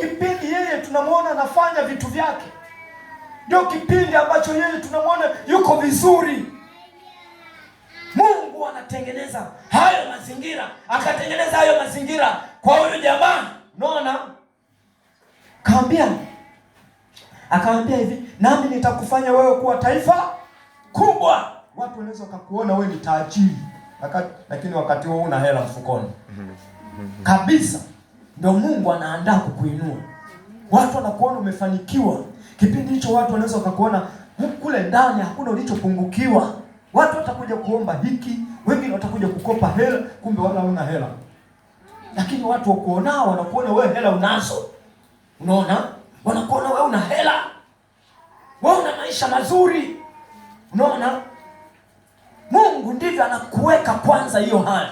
Kipindi yeye tunamwona anafanya vitu vyake, ndio kipindi ambacho yeye tunamwona yuko vizuri. Mungu anatengeneza hayo mazingira, akatengeneza hayo mazingira kwa huyu jamaa. Unaona, kaambia, akaambia hivi, nami nitakufanya wewe kuwa taifa kubwa. Watu wanaweza wakakuona wewe ni tajiri, lakini wakati huo una hela mfukoni kabisa. Ndio Mungu anaandaa kukuinua. Watu wanakuona umefanikiwa. Kipindi hicho watu wanaweza wakakuona kule ndani hakuna ulichopungukiwa. Watu watakuja kuomba hiki, wengine watakuja kukopa hela, kumbe wala huna hela. Lakini watu wakuonao wanakuona wewe hela unazo. Unaona? Wanakuona wewe una hela. Wewe una maisha mazuri. Unaona? Mungu ndivyo anakuweka kwanza hiyo hali.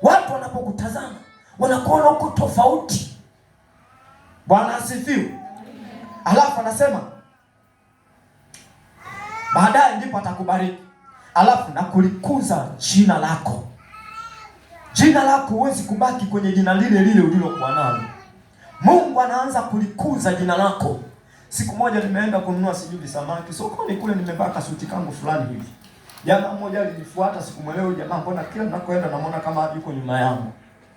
Watu wanapokutazama wanakuona uko tofauti. Bwana asifiwe. Alafu anasema baadaye ndipo atakubariki. Alafu na kulikuza jina lako. Jina lako huwezi kubaki kwenye jina lile lile ulilokuwa nalo. Mungu anaanza kulikuza jina lako. Siku moja nimeenda kununua sijui samaki sokoni kule, nimevaa kasuti kangu fulani hivi. Jamaa mmoja alinifuata, sikumwelewa jamaa, mbona kila ninakoenda namuona kama yuko nyuma yangu.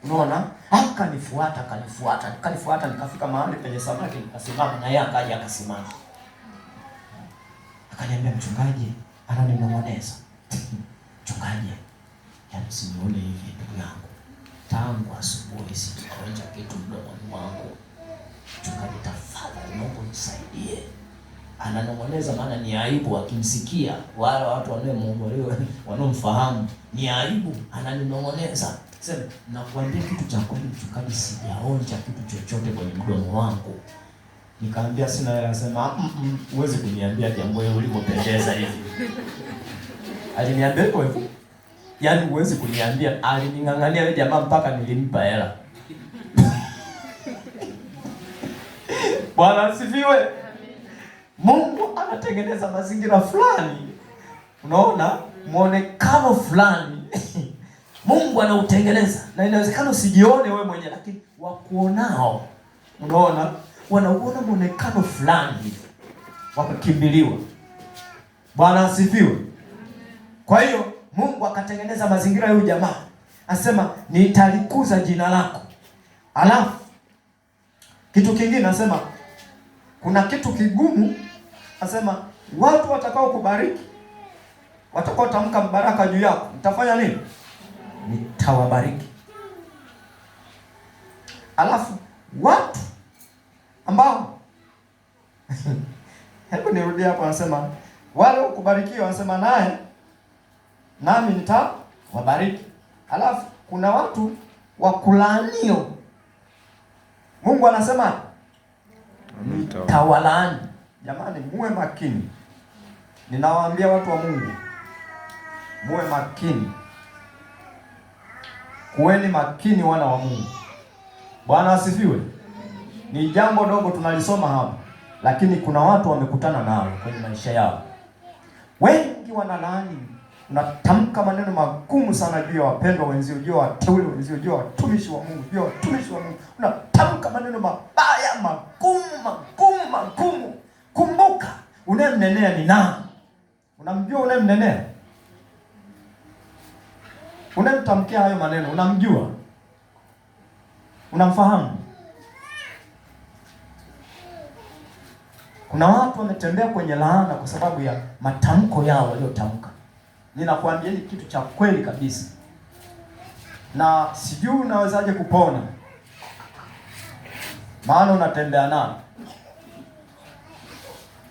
Unaona? Akanifuata, akanifuata, akanifuata, nikafika mahali penye samaki nikasimama, na yeye akaja akasimama. Akaniambia, mchungaji, ananinong'oneza. Mchungaji, yaani usinione hivi ndugu yangu. Tangu asubuhi sijaonja kitu mdomoni mwangu. Mchungaji, tafadhali naomba unisaidie. Ananong'oneza maana ni aibu akimsikia wale watu wanaomuongolewa wanaomfahamu ni aibu, ananinong'oneza. Sema, nakuambia kitu cha kweli mchungaji, sijaonja kitu chochote kwenye mdomo wangu. Nikamwambia sina hela, sema huwezi kuniambia jambo hilo ulivyopendeza hivi. Aliniambia hivyo hivyo. Yaani huwezi kuniambia, alining'ang'ania yule jamaa mpaka nilimpa hela. Bwana asifiwe. Mungu anatengeneza mazingira fulani. Unaona? Muonekano fulani. Mungu anautengeneza. Na inawezekana usijione wewe mwenyewe, lakini wakuonao, unaona, wanauona muonekano fulani hivi, wakakimbiliwa. Bwana asifiwe. Kwa hiyo Mungu akatengeneza mazingira huyu jamaa. Anasema nitalikuza jina lako. Alafu kitu kingine anasema kuna kitu kigumu, anasema watu watakao kubariki, watakao tamka mbaraka juu yako, nitafanya nini? Nitawabariki. Alafu watu ambao hebu nirudie hapo, anasema wale ukubarikiwa, anasema naye nami nitawabariki. Alafu kuna watu wakulaanio, Mungu anasema nitawalaani. Jamani, muwe makini. Ninawaambia watu wa Mungu, muwe makini. Kuweni makini wana wa Mungu. Bwana asifiwe. Ni jambo dogo tunalisoma hapa, lakini kuna watu wamekutana nalo kwenye maisha yao. Wengi wanalaani, unatamka maneno magumu sana juu ya wapendwa wenzio, juu ya wateule wenzio, juu ya watumishi wa Mungu, juu ya watumishi wa Mungu. Unatamka maneno mabaya, magumu, magumu, magumu. Kumbuka, unayemnenea ni nani? Unamjua unayemnenea? Unayemtamkia hayo maneno, unamjua? Unamfahamu? Kuna watu wametembea kwenye laana kwa sababu ya matamko yao waliotamka. Ninakuambieni kitu cha kweli kabisa. Na sijui unawezaje kupona, maana unatembea nao.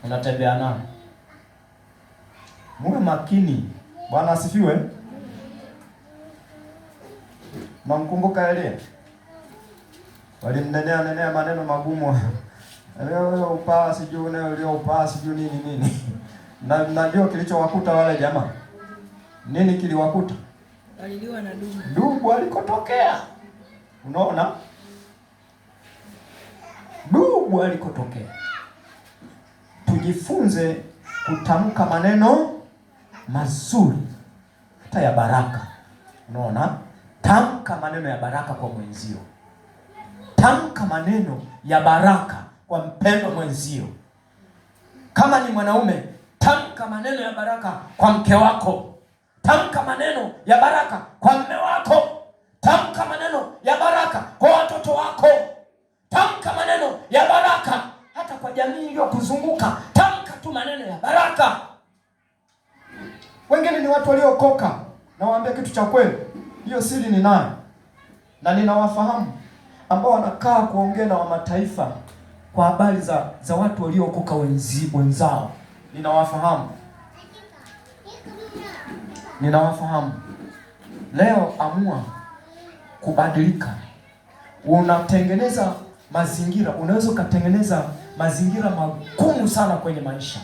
Unatembea nao. Muwe makini. Bwana asifiwe. Namkumbuka Elia. Walimnenea nenea maneno magumu. Leo upaa sijui leo upaa sijui nini nini. Na najua kilichowakuta wale jamaa. Nini kiliwakuta? Waliliwa na dubu. Dubu alikotokea. Unaona? Dubu alikotokea. Tujifunze kutamka maneno mazuri hata ya baraka. Unaona? Tamka maneno ya baraka kwa mwenzio. Tamka maneno ya baraka kwa mpendwa mwenzio. Kama ni mwanaume, tamka maneno ya baraka kwa mke wako. Tamka maneno ya baraka kwa mme wako. Tamka maneno ya baraka kwa watoto wako. Tamka maneno ya baraka hata kwa jamii iliyokuzunguka. Tamka tu maneno ya baraka. Wengine ni watu waliookoka. Nawaambia kitu cha kweli, hiyo siri ninayo na ninawafahamu ambao wanakaa kuongea na wamataifa kwa habari za watu waliookoka wenzao. Ninawafahamu, ninawafahamu. Leo amua kubadilika. Unatengeneza mazingira, unaweza ukatengeneza mazingira magumu sana kwenye maisha.